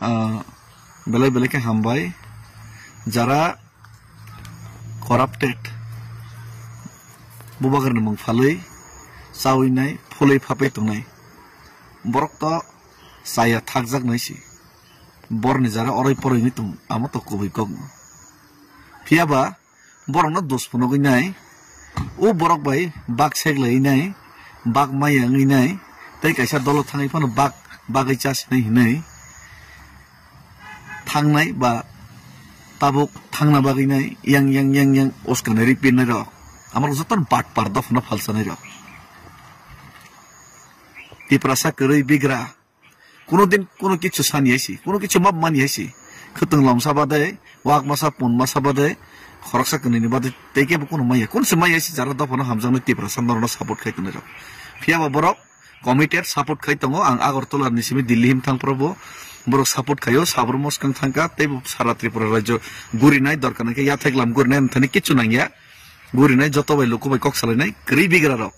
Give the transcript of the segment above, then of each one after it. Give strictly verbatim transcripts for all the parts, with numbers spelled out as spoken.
Ah, belai belai khe hambai. Jara corrupted, bubagrani mung phalwi chawi nai, phulwi phapai tongnai. Borok to chaya thakjak nai si. Borni jara oroi poroi wngwi tong, amo to kubui kok no. Phiya ba, borokno dos phunugwi nai, o borok bai bak seklaiwi nai, bak maya wngwi nai, tei kaisa dolo thangwi phano bak bagwi chasinai hinwi thangnai ba tabuk thangna bagwi nai yang, yang, yang, yang uskanai ri pirnai rok. Amorok jotono batpar dophano phalsanai rok. Tiprasa kwrwi bigra. Kuno din kuno kichu sani hai si, kuno kichu map mani hai si. Khwtwng lomsa bade, wak masa pun masa bade, khoroksa kwnwi ni bade, tei kebo kuno maya. Kun se maya si jara dophano hamjaknai Tiprasa norokno support khai tongnai rok. Phiya ba borok committed support khai tongo, ang Agartala ni simi Delhi him thang phuru bo borok support khaio, sabrum mwskang thangkha, tei bo sara Tripura rajyo gurinai, dorkar nai khe yathek lam gurinai, amthani kichu nangya. Gurinai joto bai luku bai kok salainai, kwrwi bigra rok.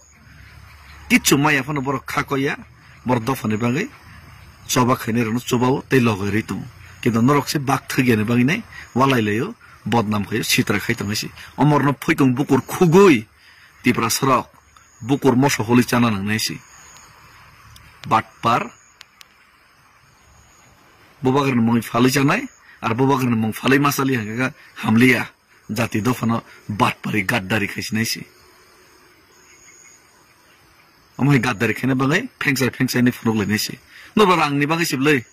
Kichu maya phano borok kha koya, borok dophani bagwi choba khainai rokno chobao tei logoi rwi tongo. Kintu norok se bak thwk yani bagwi nai walai laio, bodnam khaio, sitra khai tongnai si. Omorno phoitong bukur khugui Tiprasa rok bukur moso holi chana nangnai si. Batpar, bubagrani mung phalwi chanai, ar bubagrani mung phalwi masali hangka hamliya. Jati dophano batpari gaddari khaisinai si. Omo hai gaddari khaina bagwi phengsai phengsai ni phunuk lainai si. Norok rangni bagwi siblai.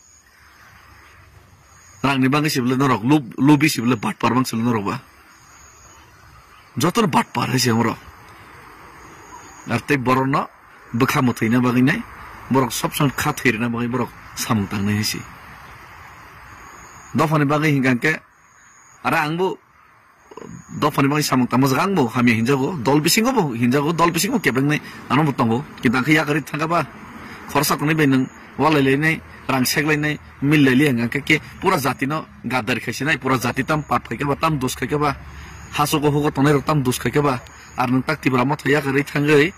Rangni bagwi siblai norok lub-, lubi siblai batpar bang siblai norok ba. Jotono batpar hai si amorok. Ar tei borokno bwkha mwthwina bagwi nai borok sob somoi kha thwirina bagwi borok samung tangnai hai si. Dophani bagwi hinkha khe, ara ang bo dophani bagwi samung tangma jaga ang bo hamya hinjago, dol bisingo bo hinjago, dol bisingo bo kebrengnai ano bo tongo. Kintu ang khe yakarwi thangkha ba, khoroksa tongnai bai nwng walai lainai, rang sek lainai, mil lai liya hwnkha khe pura jatino gaddari khaisinai, pura jati tam pap khaikha ba, tam dos khaikha ba, hasogo hugo tongnai rok tam dos khaikha ba, ar nwng tak Tipra motha yakarwi thangwi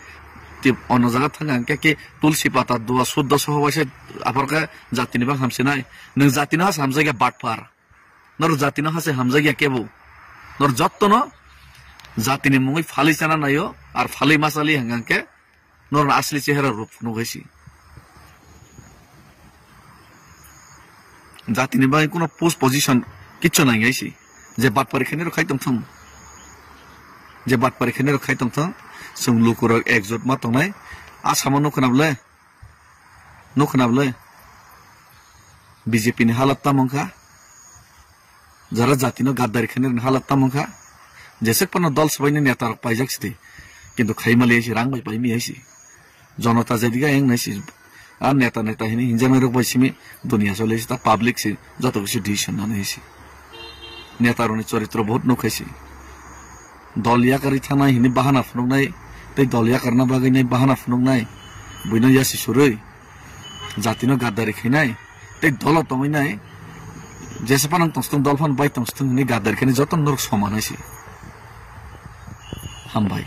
tip ono jaga thangkha hwnkha khe tulsi pata dua suddo soho waisa apharkha jatini bang hamsinai. Nwng jatino hasa hamjakya batpar. Nor jatino hase hamjakya kebo. Nor jottono jatini mungwi phalwi chana naio, ar phalwi masali hwnkha khe norno asli chehara rwk phunuk hai si. Jatini bagwi kuno post position kichu nang hai si. Je batpari khainai rok khai tongthung. Je batpari khainai rok khai tongthung. Chwng lukurok ekjot ma tongnai. Asamo nukho na bwle. Nukho na bwle? B J P ni halat tamo wngkha? Jara jatino gaddari khainai rokni halat tamo wngkha? Jesek phano dol swbaini neta rok paijak sidi. Kintu khaima liya si, rang bai paimi hai si. Jonota jadiga yang nai si. Ar neta neta hini hinjaknai rok bai simi dunia chole si, ta public si joto kisi decision nani hai si. Neta rokni choritro bahut nukha si. Dol yakarwi thangnai hini bahana phunuknai, tei dol yakarna bagwi nai bahana phunuknai, buino yasi surwi, jatino gaddari khainai, tei dolo tongwi nai, jesa phano tongstwng dol phano bai tongstwng hini gaddari khainai joto norok soman hai si. Hambai.